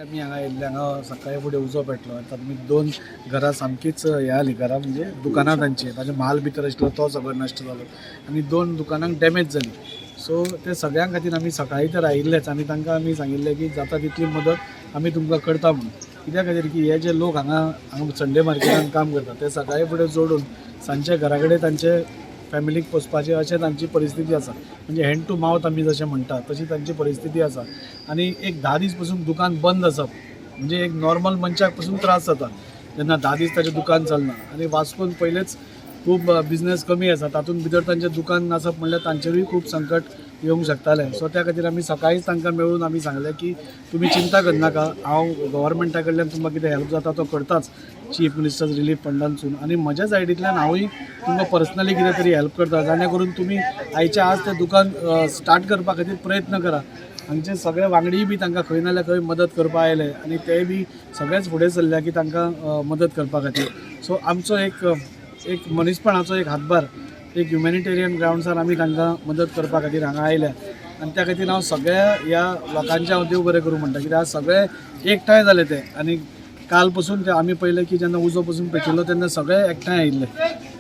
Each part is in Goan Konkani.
आमी हांगा येयल्ले, हांगा सकाळी फुडें उजो पेटलो आनी तातूंत दोन घरां सामकीच हें जालीं. घरां म्हणजे दुकानां तांची, ताजे माल भितर आशिल्लो तो सगळो नश्ट जालो आनी दोन दुकानांक डॅमेज जाली. सो ते सगळ्यां खातीर आमी सकाळीं तर आयिल्लेच आनी तांकां आमी सांगिल्लें की जाता तितली मदत आमी तुमकां करता म्हणून. कित्या खातीर की हे जे लोक हांगा हांगा संडे मार्केटान काम करतात ते सकाळीं फुडें जोडून सांजचे घरा कडेन तांचे फॅमिलीक पोसपाचें अशें तांची परिस्थिती आसा. म्हणजे हँड टू मावथ आमी जशें म्हणटा तशी तांची परिस्थिती आसा. आनी एक 10 दीस पसून दुकान बंद आसप म्हणजे एक नॉर्मल मनशाक पसून त्रास जाता जेन्ना 10 दीस ताचें दुकान चलना. आनी वास्कोन पयलेच खूब बिजनेस कमी आसा, तातूंत भितर तांचें दुकान नासप म्हणल्यार तांचेरूय खूब संकट येवंक शकतालें. सो त्या खातीर आमी सकाळींच तांकां मेळून आमी सांगलें की तुमी चिंता करनाका, हांव गव्हर्मेंटा कडल्यान तुमकां कितें हेल्प जाता तो करताच, चीफ मिनिस्टर्स रिलीफ फंडांतसून, आनी म्हज्या सायडींतल्यान हांवूय तुमकां पर्सनली कितें तरी हेल्प करता, जाणे करून तुमी आयच्या आज तें दुकान स्टार्ट करपा खातीर प्रयत्न करा. हांगचे सगळे वांगडीय बी तांकां खंय ना जाल्यार खंय मदत करपा आयले आनी तेय बी सगळेच फुडें सरल्या की तांकां मदत करपा खातीर. सो आमचो एक एक मनीसपणाचो एक हातभार, एक ह्युमॅनिटेरियन ग्रावंड्सार आमी तांकां मदत करपा खातीर हांगा आयल्या. आनी त्या खातीर हांव सगळ्या ह्या लोकांचें हांव देव बरें करूं म्हणटा, कित्याक आज सगळे एकठांय जाले ते. आनी काल पसून ते आमी पळयलें की जेन्ना उजो पसून पेटिल्लो तेन्ना सगळे एकठांय आयिल्ले.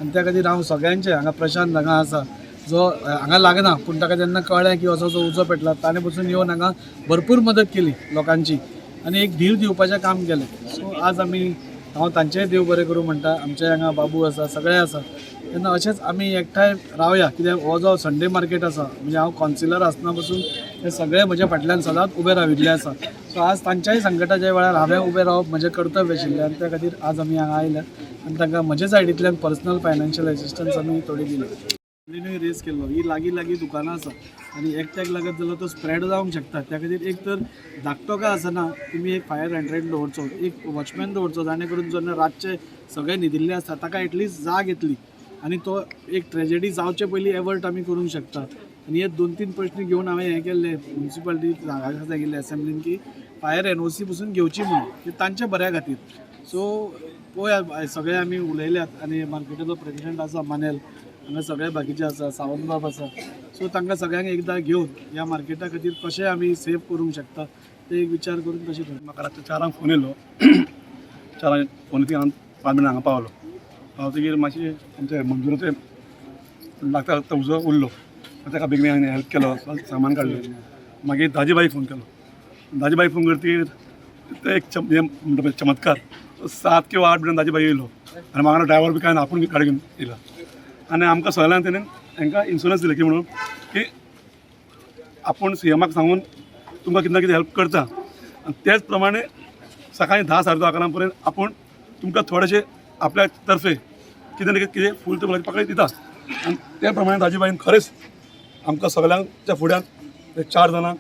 आनी त्या खातीर हांव सगळ्यांचे हांगा, प्रशांत हांगा आसा जो हांगा लागना, पूण ताका जेन्ना कळ्ळें की असो असो उजो पेटला, ताणें पसून येवन हांगा भरपूर मदत केली लोकांची आनी एक धीर दिवपाचें काम केलें. सो आज आमी, हांव तांचेंय देव बरें करूं म्हणटा. आमचे हांगा बाबू आसा, सगळे आसा. तेन्ना अशेंच आमी एकठांय रावया, कित्याक हो जो संडे मार्केट आसा, म्हणजे हांव कावन्सिलर आसतना पसून हे सगळे म्हज्या फाटल्यान सदांच उबे राविल्ले आसा. सो आज तांच्याय संकटाच्या वेळार हांवें उबें रावप म्हजें कर्तव्य आशिल्लें आनी त्या खातीर आज आमी हांगा आयल्या आनी तांकां म्हजे सायडींतल्यान पर्सनल फायनान्शियल एसिस्टन्स आमी थोडी दिली. कंटिन्यू रेस केल्लो. ही लागीं लागीं दुकानां आसा आनी एकट्याक लागत जाल्यार तो स्प्रेड जावंक शकता. त्या खातीर एक तर धाकटो काय आसना तुमी एक फायर हायड्रंट दवरचो, एक वॉचमॅन दवरचो, जाणे करून जेन्ना रातचे सगळे न्हिदिल्ले आसता ताका एटलिस्ट जाग येतली आनी तो एक ट्रेजेडी जावचे पयलीं एवर्ट आमी करूंक शकता. आनी हे दोन तीन प्रश्न घेवन हांवें हें केल्लें, मुन्सिपालिटी हांगा सांगिल्लें एसेंब्लीन की फायर एनओसी पसून घेवची म्हणून, की तांच्या बऱ्या खातीर. सो पळोवया, सगळे आमी उलयल्यात आनी मार्केटाचो प्रेजिडेंट आसा मानेल, हांगा सगळे बाकीचे आसा, सावंतबाब आसा. सो तांकां सगळ्यांक एकदां घेवन ह्या मार्केटा खातीर कशें आमी सेफ करूंक शकता ते एक विचार करून तशें करूं. म्हाका रातचे 4 अंक फोन येयलो. 4 अंक फोन येतकीर हांव 5 मिनटां हांगा पावलो. पावतकीर मातशें आमचे मंजुराचे लागता लागता उजो उरलो. ताका बेगीन हांवें हेल्प केलो, सामान काडलें. मागीर दाजीबाईक फोन केलो. दाजीबाईक फोन करतकीर ते एक हें म्हणटा पळय चमत्कार, 7 किंवा 8 मिनटां दाजीबाई येयलो आनी म्हाका ड्रायव्हर बी कांय ना, आपूण गाडी घेवन येयला. आनी आमकां सगळ्यांक तेणें हांकां इन्शुरन्स दिलें की म्हणून की आपूण सीएमाक सांगून तुमकां कितें ना कितें हेल्प करता. आनी तेच प्रमाणे सकाळी 10 साडे 10 11 पर्यंत आपूण तुमकां थोडेशें आपल्या तर्फे कितें ना कितें फूल तुमकां पाकळी दिता. आनी त्या प्रमाणे दाजीबाईन खरेंच आमकां सगळ्यांच्या फुड्यान ते चार जाणांक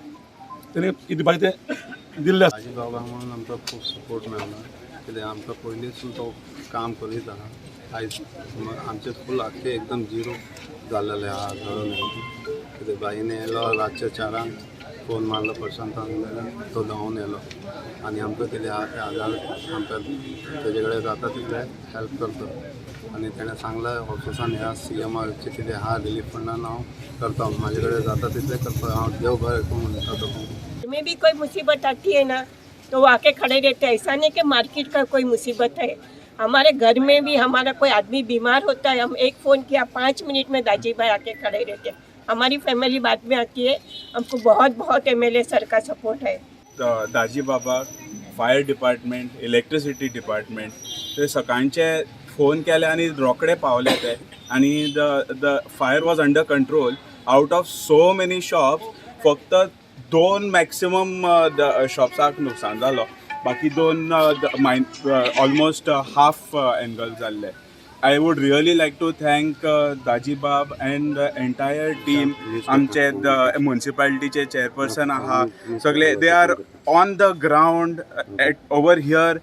तेणी कितें दिवपाचें तें दिल्लें आसा. दाजी बाबा म्हणून आमकां खूब सपोर्ट मेळ्ळा, कित्याक आमकां पयलींसून तो काम करीत आहा. आयज आमचे फूल आख्खे एकदम झिरो जाल्लेले आहा घडून. कितें बाईने येयलो, रातच्या 4 अंक फोन मारलो प्रशांतान जाल्यार तो धांवून येयलो आनी आमकां कितें आहा तें आदार आमकां तेजे कडेन जाता तितलें हेल्प करता. आनी तेणें सांगलां ऑफिसान ह्या सीएमाचे कितें आहा रिलीफ फंडान हांव करता, म्हाजे कडेन जाता तितलें करता हांव. देव बरें करूं म्हणटा तो. में भी कोई मुसीबत आती है ना तो वो आके खड़े रहते हैं. ऐसा नहीं कि मार्केट का कोई मुसीबत है, हमारे घर में भी हमारा कोई आदमी बीमार होता है, हम एक फ़ोन किया, 5 मिनट में दाजी भाई आके खड़े रहते हैं. हमारी फैमिली बाद में आती है. हमको बहुत बहुत एमएलए सर का सपोर्ट है. दाजी बाबा, फायर डिपार्टमेंट, इलेक्ट्रिसिटी डिपार्टमेंट, ते सकाळचे फोन केले आनी रोखडे पावले ते आनी the fire was under control. Out of so many shops फक्त दोन मॅक्सिमम शॉप्साक नुकसान जालो, बाकी दोन मायन ऑलमोस्ट हाफ एंगल जाल्ले. I would really like to thank Daji Bab and the entire team. आमचे मुन्सिपालिटीचे चेअरपर्सन आहा, सगळे they are on the ground at over here,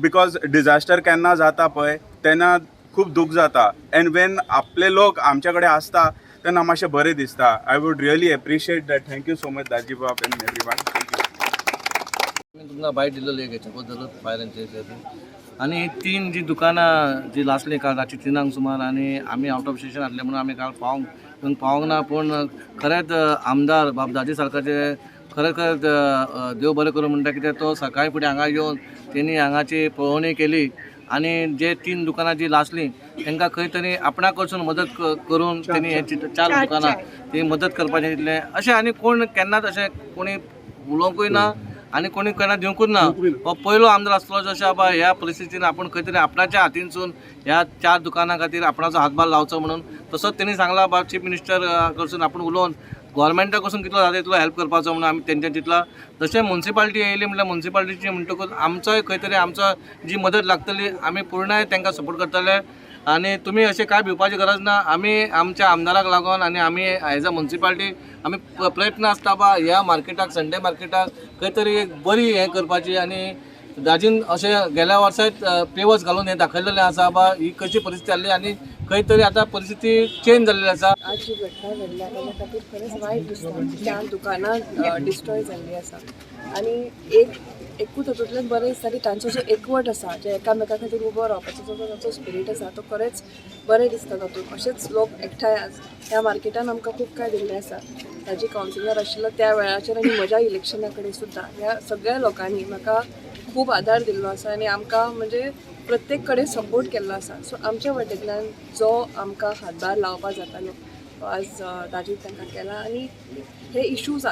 because disaster केन्ना जाता पळय तेन्ना खूब दूख जाता एंड वेन आपले लोक आमचे कडेन आसता तेन्ना मातशें बरें दिसता. I would really appreciate that. Thank you so much, Daji Bab and everyone. Thank you. मी तुमकां बायट दिलेली एक हेच्या बद्दल, फायरांचे. आनी तीन जी दुकानां जी लासली काल रातची 3 अंक सुमार, आनी आमी आवट ऑफ स्टेशन आसले म्हणून आमी काल पावंक पावंक ना. पूण खरेंच आमदार बाब दाजी सारकाचे खरें खरें देव बरें करूं म्हणटा, कित्याक तो सकाळी फुडें हांगा येवन तेणी हांगाची पळोवणी केली आनी जे तीन दुकानां जी लासलीं तांकां खंय तरी आपणा कडसून मदत करून तेणी हे चार दुकानां ती मदत करपाचें चिंतलें. अशें आनी कोण केन्नाच अशें कोणी उलोवंकूय ना आनी कोणी केन्ना दिवंकूच ना. हो पयलो आमदार आसतलो जशें बाबा ह्या परिस्थितीन आपूण खंय तरी आपणाच्या हातीनसून ह्या चार दुकानां खातीर आपणाचो हातभार लावचो म्हणून. तसोच तेणी सांगलां बाब चीफ मिनिस्टर कडसून आपूण उलोवन गोवोरमेंटा कडसून कितलो जाता तितलो हेल्प करपाचो म्हणून आमी तेंच्यान चिंतलां. तशें मुन्सिपाल्टी येयली म्हटल्यार मुन्सिपाल्टीची म्हणटकूच आमचोय खंय तरी आमचो जी मदत लागतली आमी पुर्णाय तांकां सपोर्ट करतले. आनी तुमी अशें कांय भिवपाची गरज ना. आमी आमच्या आमदाराक लागून आनी आमी एज अ मुन्सिपाल्टी आमी प्रयत्न आसता बा ह्या मार्केटाक, संडे मार्केटाक खंय तरी एक बरी हें करपाची. आनी दाजीन अशें गेल्या वर्साय पेवर्स घालून हें दाखयलेलें आसा बा ही कशी परिस्थिती जाल्ली आनी खंय तरी आतां परिस्थिती चेंज जाल्ली आसा. आज जी घटना घडल्या ताच्या खातीर खरेंच वायट दिसता. चार दुकानां डिस्ट्रॉय जाल्लीं आसा आनी एक एकूच तातूंतल्यान बरें दिसता की तांचो जो एकवट आसा, जे एकामेका खातीर उबो रावपाचो जो तांचो स्पिरीट आसा तो खरेंच बरें दिसता. तातूंत अशेंच लोक एकठांय आज ह्या मार्केटान आमकां खूब कांय दिल्लें आसा. ताजी कावन्सिलर आशिल्लो त्या वेळाचेर आनी म्हज्या इलेक्शना कडेन सुद्दां ह्या सगळ्या लोकांनी म्हाका खूब आदार दिल्लो आसा आनी आमकां म्हणजे प्रत्येक कडेन सपोर्ट केल्लो आसा. सो आमच्या वाटेंतल्यान जो आमकां हातभार लावपा जातालो तो आज ताजी तांकां केला आनी हे इशूज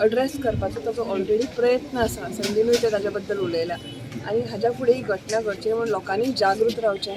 एड्रेस करपाचो ताजो ऑलरेडी प्रयत्न आसा. संदीनूय ते ताज्या बद्दल उलयल्या आनी हाज्या फुडें ही घटना घडची म्हणून लोकांनी जागृत रावचें.